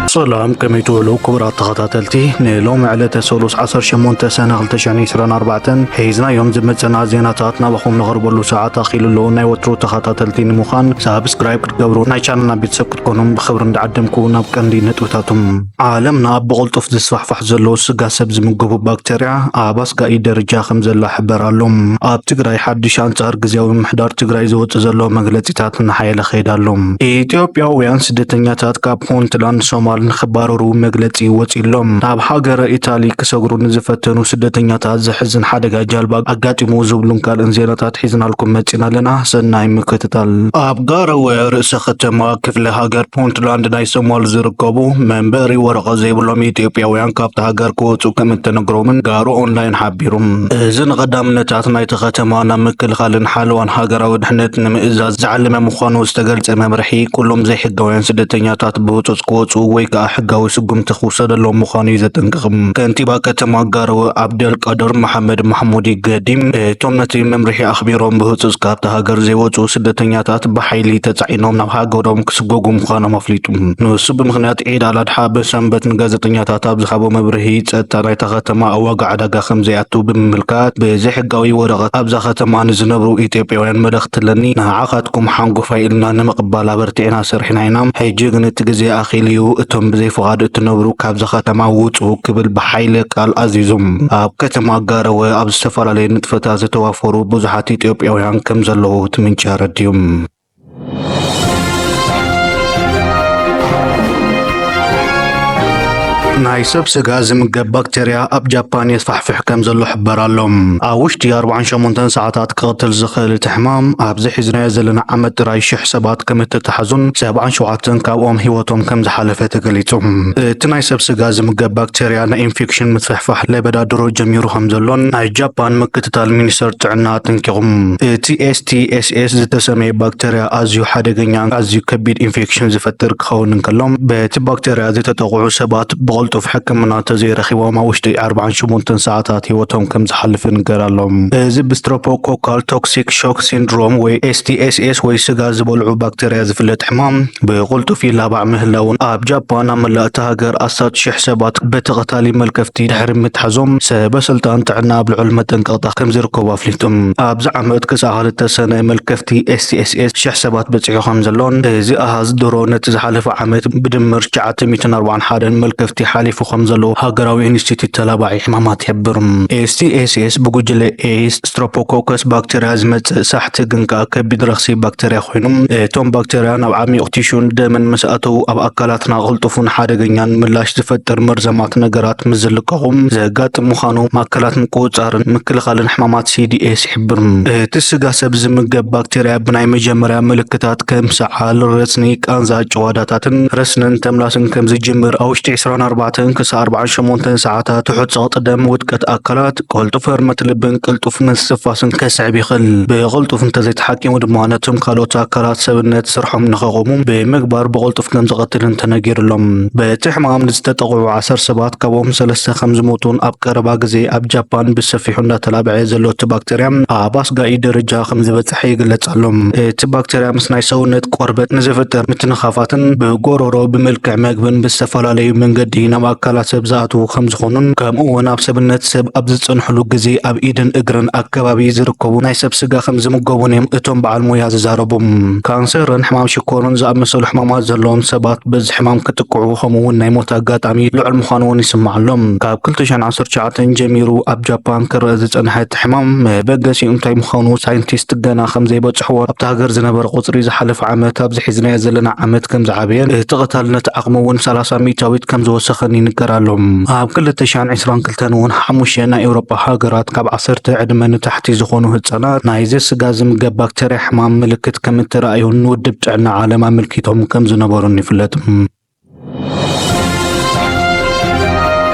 ሰላም፣ ከመይ ትውዕሉ ክቡራት ተኸታተልቲ? ንሎሚ ዕለተ ሰሉስ ዓሰርተ ሸሞንተ ሰነ ክልተ ሽሕን ዕስራን ኣርባዕተን ሒዝናዮም ዝመጸና ዜናታት ናባኹም ነቕርበሉ ሰዓት ኣኺሉ ኣሎ። ናይ ወትሩ ተኸታተልቲ ንምዃን ሳብስክራይብ ክትገብሩ፣ ናይ ቻነልና ቤተሰብ ክትኮኑ ብኽብሪ እንዳዓደምኩ ናብ ቀንዲ ነጥብታቶም። ዓለምና ብቕልጡፍ ዝስፋሕፋሕ ዘሎ ስጋ ሰብ ዝምገቡ ባክተርያ ኣብ ኣስጋኢ ደረጃ ከም ዘላ ሕበር ኣሎ። ኣብ ትግራይ ሓድሽ ኣንጻር ግዝያዊ ምምሕዳር ትግራይ ዝወጽእ ዘሎ መግለጺታት እናሓየለ ከይድ ኣሎ። ኢትዮጵያውያን ስደተኛታት ካብ ፑንትላንድ ሶማል ንኽባረሩ መግለጺ ወጺሎም። ናብ ሃገረ ኢታሊ ክሰግሩ ንዝፈተኑ ስደተኛታት ዘሕዝን ሓደጋ ጃልባ ኣጋጢሙ ዝብሉን ካልእን ዜናታት ሒዝናልኩም መጺና ኣለና። ሰናይ ምክትታል። ኣብ ጋረወ ርእሰ ከተማ ክፍለ ሃገር ፑንትላንድ ናይ ሶማል ዝርከቡ መንበሪ ወረቐት ዘይብሎም ኢትዮጵያውያን ካብቲ ሃገር ክወጹ ከም እተነግሮምን ጋሮ ኦንላይን ሓቢሩ። እዚ ንቐዳምነታት ናይቲ ከተማ ናብ ምክልኻልን ሓለዋን ሃገራዊ ድሕነት ንምእዛዝ ዝዓለመ ምዃኑ ዝተገልጸ መምርሒ፣ ኩሎም ዘይሕጋውያን ስደተኛታት ብህጹጽ ክወጹ ወይ ከኣ ሕጋዊ ስጉምቲ ክውሰደሎም ምዃኑ እዩ ዘጠንቅቕ። ከንቲባ ከተማ ጋረወ ኣብደል ቀድር መሓመድ ማሕሙዲ ገዲም፣ እቶም ነቲ መምርሒ ኣኽቢሮም ብህጹጽ ካብቲ ሃገር ዘይወጹ ስደተኛታት ብሓይሊ ተጻዒኖም ናብ ሃገሮም ክስጎጉ ምዃኖም ኣፍሊጡ። ንሱ ብምኽንያት ዒድ ኣልኣድሓ ብሰንበት ንጋዜጠኛታት ኣብ ዝሃቦ መብርሂ፣ ጸጥታ ናይታ ከተማ ኣብ ዋጋ ዕዳጋ ከም ዘይኣቱ ብምምልካት፣ ብዘይሕጋዊ ወረቐት ኣብዛ ከተማ ንዝነብሩ ኢትዮጵያውያን መልእኽቲ ኣለኒ። ንዓኻትኩም ሓንጎፋይ ኢልና ንምቕባል ኣበርቲዕና ሰሪሕና ኢና። ሕጂ ግን እቲ ግዜ ኣኺሉ እዩ። እቶም ብዘይ ፍቓድ እትነብሩ ካብዛ ከተማ ውጹ ክብል ብሓይሊ ቃል ኣዚዙ። ኣብ ከተማ ጋረወ ኣብ ዝተፈላለዩ ንጥፈታት ዝተዋፈሩ ብዙሓት ኢትዮጵያውያን ከም ዘለዉ እቲ ምንጪ ኣረዲኡ። ናይ ሰብ ስጋ ዝምገብ ባክተርያ ኣብ ጃፓን የስፋሕፍሕ ከም ዘሎ ሕበር ኣሎ። ኣብ ውሽጢ ኣርባዓን ሸሞንተን ሰዓታት ክቕትል ዝኽእል እቲ ሕማም፣ ኣብዚ ሒዝናዮ ዘለና ዓመት ጥራይ ሽሕ ሰባት ከም እተታሕዙን ሰብዓን ሸውዓተን ካብኦም ህይወቶም ከም ዝሓለፈ ተገሊጹ። እቲ ናይ ሰብ ስጋ ዝምገብ ባክተርያ ናይ ኢንፌክሽን ምስፍሕፋሕ ለበዳ ድሮ ጀሚሩ ከም ዘሎን ናይ ጃፓን ምክትታል ሚኒስተር ጥዕና ኣጠንቂቑ። እቲ ኤስ ቲ ኤስ ኤስ ዝተሰመየ ባክተርያ ኣዝዩ ሓደገኛን ኣዝዩ ከቢድ ኢንፌክሽን ዝፈጥር ክኸውን እንከሎ፣ በቲ ባክተርያ ዝተጠቕዑ ሰባት ብቕልጡፍ ሕክምና እንተዘይረኺቦም ኣብ ውሽጢ ኣርባዓን ሸሞንተን ሰዓታት ህይወቶም ከም ዝሓልፍ ይንገር ኣሎ። እዚ ብስትሮፖኮካል ቶክሲክ ሾክ ሲንድሮም ወይ ኤስ ቲ ኤስ ኤስ ወይ ስጋ ዝበልዑ ባክተርያ ዝፍለጥ ሕማም ብቕልጡፍ ይላባዕ ምህላውን ኣብ ጃፓን ኣብ መላእ እታ ሃገር ኣስታት ሽሕ ሰባት በቲ ቀታሊ መልከፍቲ ድሕሪ ምትሓዞም ሰበ ስልጣን ጥዕና ኣብ ልዑል መጠንቀቕታ ከም ዝርከቡ ኣፍሊጡ። ኣብዚ ዓመት ክሳዕ ክልተ ሰነ መልከፍቲ ኤስ ቲ ኤስ ኤስ ሽሕ ሰባት በጺሑ ከም ዘሎን፣ እዚ ኣሃዝ ድሮ ነቲ ዝሓለፈ ዓመት ብድምር ትሽዓተ ሚእትን ኣርባዓን ሓደን መልከፍቲ ሓሊፉ ከም ዘሎ ሃገራዊ ኢንስቲትዩት ተላባዒ ሕማማት ይሕብር። ኤስ ቲ ኤስ ኤስ ብጉጅለ ኤስ ስትሮፖኮከስ ባክተርያ ዝመጽእ ሳሕቲ ግን ከኣ ከቢድ ረኽሲ ባክተርያ ኮይኑ፣ እቶም ባክተርያ ናብ ዓሚቕ ቲሹን ደምን ምስ ኣተዉ ኣብ ኣካላትና ቅልጡፍን ሓደገኛን ምላሽ ዝፈጥር መርዛማት ነገራት ምስ ዝልቀቑ ዘጋጥም ምዃኑ ማእከላት ምቁጽጻርን ምክልኻልን ሕማማት ሲ ዲ ኤስ ይሕብር። እቲ ስጋ ሰብ ዝምገብ ባክተርያ ብናይ መጀመርያ ምልክታት ከም ሰዓል፣ ረስኒ፣ ቃንዛ ጭዋዳታትን ረስንን ተምላስን ከም ዝጅምር፣ ኣብ ውሽጢ ዕስራን ኣርባዕተን ክሳዕ ኣርባዓን ሸሞንተን ሰዓታት ትሑት ጸቕጢ ደም፣ ውድቀት ኣካላት፣ ቅልጡፍ ህርመት ልብን ቅልጡፍ ምንስፋስን ከስዕብ ይኽእል። ብቕልጡፍ እንተዘይተሓኪሙ ድማ ነቶም ካልኦት ኣካላት ሰብነት ስርሖም ንኸቑሙ ብምግባር ብቕልጡፍ ከም ዝቐትልን ተነጊሩሎም። በቲ ሕማም ንዝተጠቕዑ ዓሰርተ ሰባት ካብኦም ሰለስተ ከም ዝሞቱን ኣብ ቀረባ ግዜ ኣብ ጃፓን ብሰፊሑ እንዳተላብዐ ዘሎ እቲ ባክተርያ ኣብ ኣስጋኢ ደረጃ ከም ዝበጽሐ ይግለጽ ኣሎ። እቲ ባክተርያ ምስ ናይ ሰውነት ቆርበት ንዝፍጠር ምትንኻፋትን ብጎሮሮ ብመልክዕ መግብን ብዝተፈላለዩ መንገዲ ናብ ኣካላት ሰብ ዝኣትዉ ከም ዝኾኑን፣ ከምኡ እውን ኣብ ሰብነት ሰብ ኣብ ዝጸንሕሉ ግዜ ኣብ ኢድን እግርን ኣከባቢ ዝርከቡ ናይ ሰብ ስጋ ከም ዝምገቡን እዮም እቶም በዓል ሞያ ዝዛረቡ። ካንሰርን ሕማም ሽኮርን ዝኣመሰሉ ሕማማት ዘለዎም ሰባት በዚ ሕማም ክጥቅዑ፣ ከምኡ እውን ናይ ሞት ኣጋጣሚ ልዑል ምዃኑ እውን ይስማዕ ኣሎ። ካብ ክልተ ሽሕን ዓሰርተ ትሽዓተን ጀሚሩ ኣብ ጃፓን ክረአ ዝጸንሐ እቲ ሕማም መበገሲኡ እንታይ ምዃኑ ሳይንቲስት ገና ከም ዘይበጽሕዎ ኣብታ ሃገር ዝነበረ ቁጽሪ ዝሓለፈ ዓመት ኣብዚ ሒዝናዮ ዘለና ዓመት ከም ዝዓበየን እቲ ቀታልነት ዓቕሚ እውን ሰላሳ ሚእታዊት ከም ዝወሰኸን ይንገር ኣሎ። ኣብ ክልተ ሽሕን ዕስራን ክልተን እውን ሓሙሽተ ናይ ኤውሮጳ ሃገራት ካብ ዓሰርተ ዕድመ ንታሕቲ ዝኾኑ ህጻናት ናይዚ ስጋ ዝምገብ ባክተርያ ሕማም ምልክት ከም እተራእዩን ንውድብ ጥዕና ዓለም ኣመልኪቶም ከም ዝነበሩን ይፍለጥ።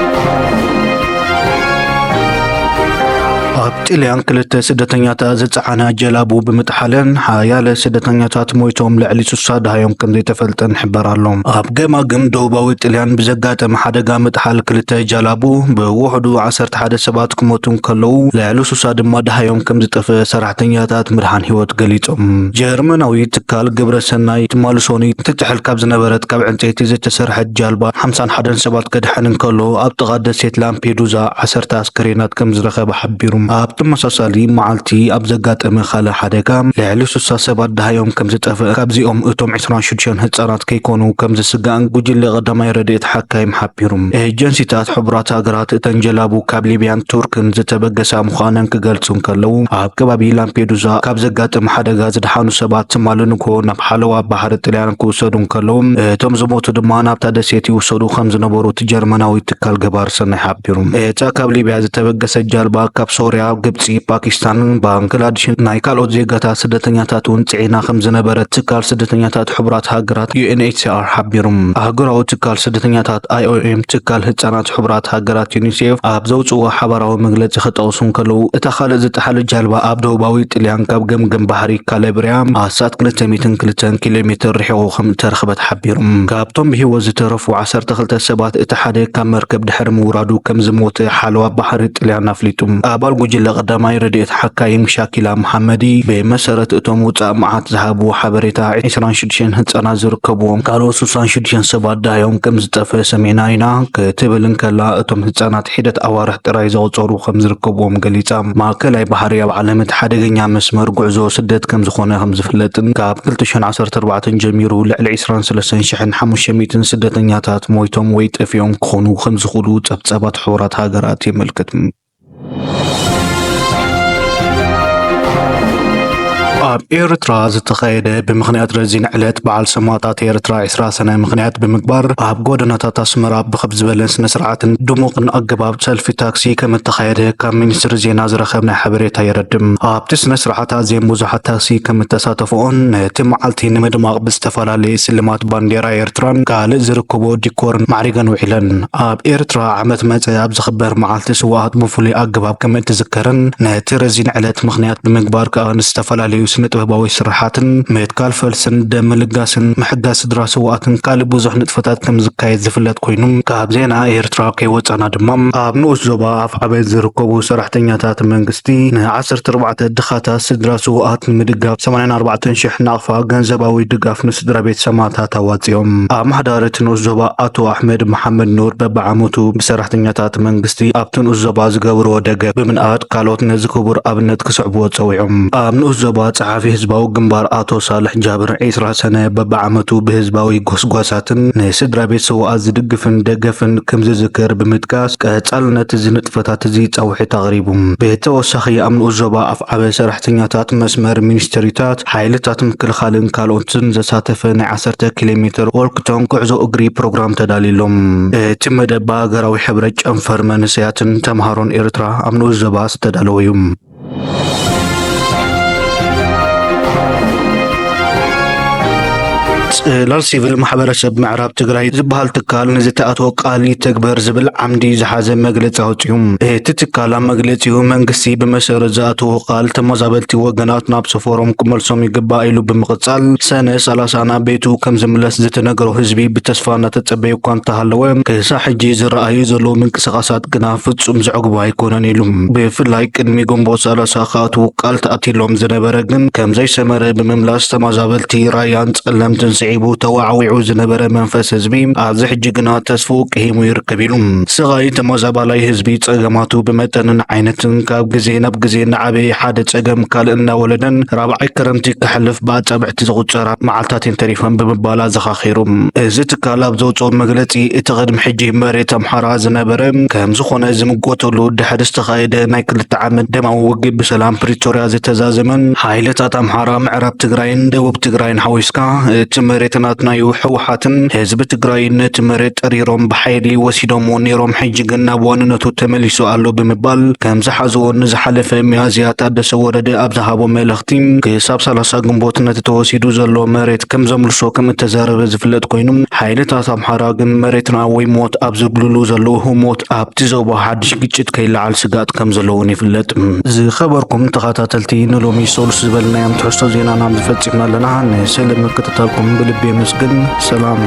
ኣብ ጥልያን ክልተ ስደተኛታት ዝጸዓና ጀላቡ ብምጥሓለን ሓያለ ስደተኛታት ሞይቶም፣ ልዕሊ ሱሳ ደሃዮም ከም ዘይተፈልጠን ይሕበር ኣሎ። ኣብ ገማግም ደቡባዊ ጥልያን ብዘጋጠመ ሓደጋ ምጥሓል ክልተ ጀላቡ ብውሕዱ ዓሰርተ ሓደ ሰባት ክሞቱ እንከለዉ፣ ልዕሊ ሱሳ ድማ ደሃዮም ከም ዝጠፍአ ሰራሕተኛታት ምድሓን ህይወት ገሊጾም። ጀርመናዊ ትካል ግብረ ሰናይ ትማሊ ሰኑይ ትጥሕል ካብ ዝነበረት ካብ ዕንጨይቲ ዝተሰርሐት ጃልባ ሓምሳን ሓደን ሰባት ከድሕን እንከሎ፣ ኣብ ጥቓ ደሴት ላምፔዱዛ ዓሰርተ ኣስከሬናት ከም ዝረኸበ ሓቢሩ። ኣብ ተመሳሳሊ መዓልቲ ኣብ ዘጋጠመ ካልእ ሓደጋ ልዕሊ ሱሳ ሰባት ደሃዮም ከም ዝጠፍአ፣ ካብዚኦም እቶም ዕስራን ሽዱሽተን ህጻናት ከይኮኑ ከም ዝስጋእን ጉጅለ ቀዳማይ ረድኤት ሓካይም ሓቢሩ። ኤጀንሲታት ሕቡራት ሃገራት እተን ጀላቡ ካብ ሊብያን ቱርክን ዝተበገሳ ምዃነን ክገልጹ እንከለዉ፣ ኣብ ከባቢ ላምፔዱዛ ካብ ዘጋጠመ ሓደጋ ዝደሓኑ ሰባት ትማሊ ንግሆ ናብ ሓለዋ ባሕሪ ጥልያን ክውሰዱ እንከለዉ፣ እቶም ዝሞቱ ድማ ናብታ ደሴት ይውሰዱ ከም ዝነበሩ እቲ ጀርመናዊ ትካል ገባር ሰናይ ሓቢሩ። እታ ካብ ሊብያ ዝተበገሰት ጃልባ ካብ ሶርያ፣ ግብጺ፣ ፓኪስታን፣ ባንግላዴሽን ናይ ካልኦት ዜጋታት ስደተኛታት እውን ጽዒና ከም ዝነበረት ትካል ስደተኛታት ሕቡራት ሃገራት ዩ ኤን ኤች ሲ ኣር ሓቢሩ። ኣህጉራዊ ትካል ስደተኛታት ኣይ ኦ ኤም፣ ትካል ህጻናት ሕቡራት ሃገራት ዩኒሴፍ ኣብ ዘውጽእዎ ሓባራዊ መግለጺ ክጠቕሱ እንከለዉ፣ እታ ካልእ ዝጠሓለት ጃልባ ኣብ ደቡባዊ ጥልያን ካብ ገምገም ባሕሪ ካላብሪያ ኣስታት ክልተ ሚእትን ክልተን ኪሎ ሜትር ርሒቑ ከም እተረኽበት ሓቢሩ። ካብቶም ብህይወት ዝተረፉ ዓሰርተ ክልተ ሰባት እቲ ሓደ ካብ መርከብ ድሕሪ ምውራዱ ከም ዝሞተ ሓለዋ ባሕሪ ጥልያን ኣፍሊጡ። ኣባል ጉጅለ ቀዳማይ ረድኤት ሓካይም ሻኪላ መሓመዲ፣ ብመሰረት እቶም ውጻእ መዓት ዝሃብዎ ሓበሬታ፣ ዕስራን ሽዱሽተን ህጻናት ዝርከብዎም ካልኦት ስሳን ሽዱሽተን ሰባት ደሃዮም ከም ዝጠፍአ ሰሚዕና ኢና ክትብል እንከላ፣ እቶም ህጻናት ሒደት ኣዋርሕ ጥራይ ዘቑጸሩ ከም ዝርከብዎም ገሊጻ። ማእከላይ ባሕሪ ኣብ ዓለም እቲ ሓደገኛ መስመር ጉዕዞ ስደት ከም ዝኾነ ከም ዝፍለጥን፣ ካብ ክልተ ሽሕን ዓሰርተ ኣርባዕተን ጀሚሩ ልዕሊ ዕስራን ሰለስተን ሽሕን ሓሙሽተ ሚእትን ስደተኛታት ሞይቶም ወይ ጠፊኦም ክኾኑ ከም ዝኽእሉ ጸብጻባት ሕቡራት ሃገራት የመልክት። ኣብ ኤርትራ ዝተኻየደ ብምኽንያት ረዚን ዕለት በዓል ሰማእታት ኤርትራ ዕስራ ሰነ ምኽንያት ብምግባር፣ ኣብ ጎደናታት ኣስመራ ብኽብ ዝበለን ስነ ስርዓትን ድሙቕን ኣገባብ ሰልፊ ታክሲ ከም እተኻየደ ካብ ሚኒስትሪ ዜና ዝረኸብናዮ ሓበሬታ የረድእ። ኣብቲ ስነ ስርዓት ኣዝየን ብዙሓት ታክሲ ከም እተሳተፍኦን ነቲ መዓልቲ ንምድማቕ ብዝተፈላለየ ስልማት ባንዴራ ኤርትራን ካልእ ዝርከቦ ዲኮርን ማዕሪገን ውዒለን። ኣብ ኤርትራ ዓመት መጸ ኣብ ዝኽበር መዓልቲ ስውኣት ብፍሉይ ኣገባብ ከም እትዝከርን ነቲ ረዚን ዕለት ምኽንያት ብምግባር ከኣ ንዝተፈላለዩ ስነ ጥበባዊ ስርሓትን ምትካል ፈልስን ደም ምልጋስን ምሕጋዝ ስድራ ስውኣትን ካልእ ብዙሕ ንጥፈታት ከም ዝካየድ ዝፍለጥ ኮይኑ፣ ካብ ዜና ኤርትራ ከይወጻና ድማ ኣብ ንኡስ ዞባ ኣፍዓበት ዝርከቡ ሰራሕተኛታት መንግስቲ ንዓሰርተ ኣርባዕተ ድኻታት ስድራ ስውኣት ንምድጋፍ ሰማንያን ኣርባዕተን ሽሕ ናቕፋ ገንዘባዊ ድጋፍ ንስድራ ቤት ሰማእታት ኣዋጺኦም። ኣመሓዳሪ እቲ ንኡስ ዞባ ኣቶ ኣሕመድ መሓመድ ኑር በብዓመቱ ብሰራሕተኛታት መንግስቲ ኣብቲ ንኡስ ዞባ ዝገብርዎ ደገፍ ብምንኣድ ካልኦት ነዚ ክቡር ኣብነት ክስዕብዎ ጸዊዖም። ኣብ ንኡስ ዞባ ጸሓፊ ህዝባዊ ግንባር ኣቶ ሳልሕ ጃብር ዕስራ ሰነ በብዓመቱ ብህዝባዊ ጎስጓሳትን ንስድራ ቤት ስውኣት ዝድግፍን ደገፍን ከም ዝዝክር ብምጥቃስ፣ ቀጻልነት እዚ ንጥፈታት እዚ ጻውዒት ኣቕሪቡ። ብተወሳኺ ኣብ ንኡስ ዞባ ኣፍዓበት ሰራሕተኛታት መስመር ሚኒስትሪታት፣ ሓይልታት ምክልኻልን ካልኦትን ዘሳተፈ ናይ ዓሰርተ ኪሎ ሜትር ዎልክቶን ጉዕዞ እግሪ ፕሮግራም ተዳልዩ ኣሎ። እቲ መደብ ብሃገራዊ ሕብረት ጨንፈር መንእሰያትን ተምሃሮን ኤርትራ ኣብ ንኡስ ዞባ ዝተዳለወ እዩ። ጽላል ሲቪል ማሕበረሰብ ምዕራብ ትግራይ ዝበሃል ትካል ንዝተኣትዎ ቃል ይተግበር ዝብል ዓምዲ ዝሓዘ መግለጺ ኣውጺኡ። እቲ ትካል ኣብ መግለጺኡ፣ መንግስቲ ብመሰረት ዝኣተዎ ቃል ተመዛበልቲ ወገናት ናብ ሰፈሮም ክመልሶም ይግባእ ኢሉ ብምቕጻል፣ ሰነ ሰላሳ ናብ ቤቱ ከም ዝምለስ ዝተነግሮ ህዝቢ ብተስፋ እናተጸበየ እኳ እንተሃለወ፣ ክሳዕ ሕጂ ዝረኣዩ ዘለዉ ምንቅስቓሳት ግና ፍጹም ዘዕግቡ ኣይኮነን ኢሉ። ብፍላይ ቅድሚ ግንቦት ሰላሳ ክኣትዉ ቃል ተኣትዩሎም ዝነበረ ግን ከም ዘይሰመረ ብምምላስ፣ ተመዛበልቲ ራያን ጸለምትን ስዒቡ ተዋዕዊዑ ዝነበረ መንፈስ ህዝቢ ኣብዚ ሕጂ ግና ተስፍኡ ቅሂሙ ይርከብ ኢሉ። ስቓይ ተመዛባላይ ህዝቢ ጸገማቱ ብመጠንን ዓይነትን ካብ ግዜ ናብ ግዜ እናዓበየ፣ ሓደ ጸገም ካልእ እናወለደን ራብዓይ ክረምቲ ክሕልፍ ብኣጻብዕቲ ዝቑጸራ መዓልታት እየን ተሪፈን ብምባል ኣዘኻኺሩ። እዚ ትካል ኣብ ዘውጽኦ መግለጺ፣ እቲ ቅድሚ ሕጂ መሬት ኣምሓራ ዝነበረ ከም ዝኾነ ዝምጎተሉ ድሕሪ ዝተኻየደ ናይ ክልተ ዓመት ደማዊ ውግእ ብሰላም ፕሪቶርያ ዝተዛዘመን፣ ሓይልታት ኣምሓራ ምዕራብ ትግራይን ደቡብ ትግራይን ሓዊስካ እቲ መሬት መሬትናትና እዩ፣ ህወሓትን ህዝቢ ትግራይ ነቲ መሬት ጠሪሮም ብሓይሊ ወሲዶምዎ ነይሮም፣ ሕጂ ግን ናብ ዋንነቱ ተመሊሱ ኣሎ ብምባል ከም ዝሓዝዎ ንዝሓለፈ ሚያዝያ ታደሰ ወረደ ኣብ ዝሃቦ መልእኽቲ፣ ክሳብ ሰላሳ ግንቦት ነቲ ተወሲዱ ዘሎ መሬት ከም ዘምልሶ ከም እተዛረበ ዝፍለጥ ኮይኑ፣ ሓይልታት ኣምሓራ ግን መሬትና ወይ ሞት ኣብ ዝብልሉ ዘለዉ ህሞት ኣብቲ ዞባ ሓድሽ ግጭት ከይለዓል ስግኣት ከም ዘለውን ይፍለጥ። ዝኸበርኩም ተኸታተልቲ፣ ንሎሚ ሰሉስ ዝበልናዮም ትሕዝቶ ዜናና ፈጺምና ኣለና። ንስለ ምክትታልኩም ብልቢ የመስግን። ሰላም።